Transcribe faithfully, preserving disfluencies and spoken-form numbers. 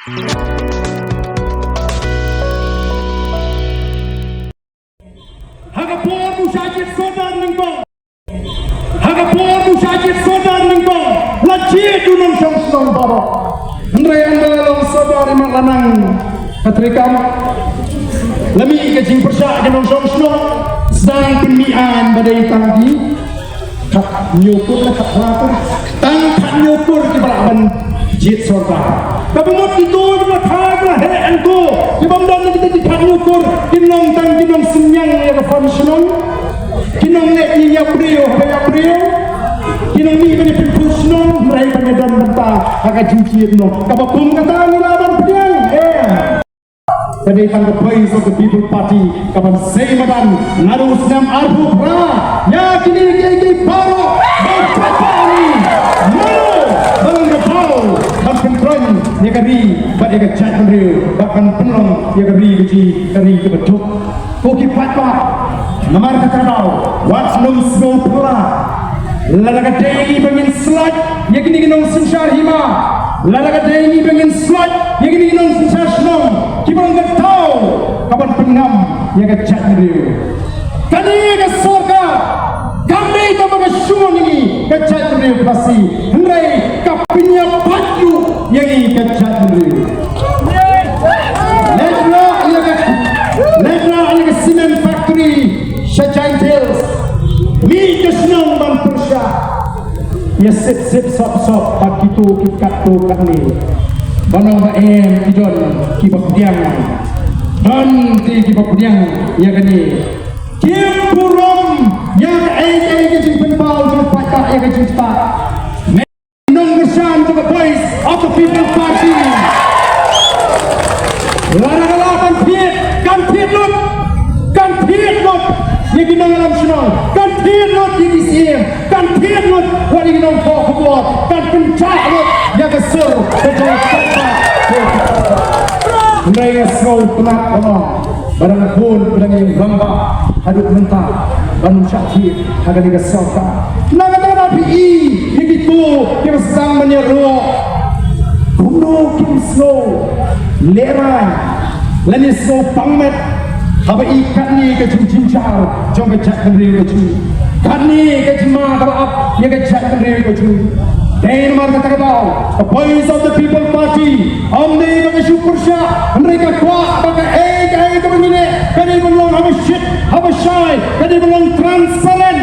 Ha ka por ba u shah jied sordar nyngkong. Ha ka por ba u shah jied sordar nyngkong, la jied u nongshong shnong baroh. Hynrei ynda la long sordar, i mat la nang ka treikam. La mih ka jingpyrshah ki nongshong shnong, sdang pynmih aiñ ba dei tang ki khathynñiew kur ne khatphra kur. Tang khathynñiew kur kiba lah ban jied sordar. Kaba mut kito kiba thait, kiba heh hangto, kiba ym don kita ki khathynñiew kur, kin long tang ki nongsynñiang ïa ka fund shnong. Ki nongleh ïa briew ha ka ïa briew. Ki nongmih ban ïa pynphuh shnong, hynrei ban ïa don bynta ha ka jingjied noh. Kaba kum kata ngi lah ban pdiang, eh. Ka dei tang ka Voice of the People Party kaban sei madan naduh u snem arphew phra. Ïa kine kiei kiei baroh ba paidbah ngi, mano ba long ka daw ban pynkhreh ïa ka ri bad ïa ka jaitbynriew, bad ban pynlong ïa ka ri ka jong ngi ka ri kaba duk. Ko ki paidbah, namar kata ka daw, wat nym sngewphylla. Lada ka dei ngi ba ngin slait ïa kine ki nongsynshar hima, lada ka dei ngi ba ngin slait ïa kine ki nongsynshar shnong, kiba long ka daw kaban pynngam ïa ka jaitbynriew. Kane ka sorkar kam dei tang ba ka shong ïa ngi ka jaitbynriew Khasi, hynrei ka pynïap pat ïa ngi ka jaitbynriew. Leit rah ïa ka, leit rah ïa ka cement factory sha Jaintia Hills. Mih ka shnong ban pyrshah. Ïa sip sip sop sop bad kito ki katto katne. Ban ong ba em, ki don kiba pdiang. Don ki kiba pdiang ïa kane. Kim burom ïa kaei kaei ka jingpynpaw jong paidbah ïa ka jingstad. Nongkyrshan jong ka Voice of the People Party. Lada ka lah kan thied, kan thied lut. Kan thied lut ïa ki nongïalam shnong, kan thied lut ïa ki siem, kan thied lut wat ïa ki nongthoh khubor, kan pynjah lut ïa ka sur ka jong ka paidbah. Hynrei nga sngewtynnat, ba dang bun, ba dang ïeng rangbah haduh mynta ban ym shah thied ha kane ka sorkar. Nangta ba phi i ïa kito kiba sdang ban ïaroh, kumno kim sngew lehraiñ lane sngew pang met haba i katne ka jingjynjar jong ka jaitbynriew ka jong ngi, katne ka jingma kaba ap ïa ka jaitbynriew ka jong ngi. Dei namar kata ka daw ka Voice of the People Party ym dei ba ka shu pyrshah, hynrei ka kwah ba kaei kaei kaba ngi leh ka dei ban long haba shit haba shai, ka dei ban long transparent.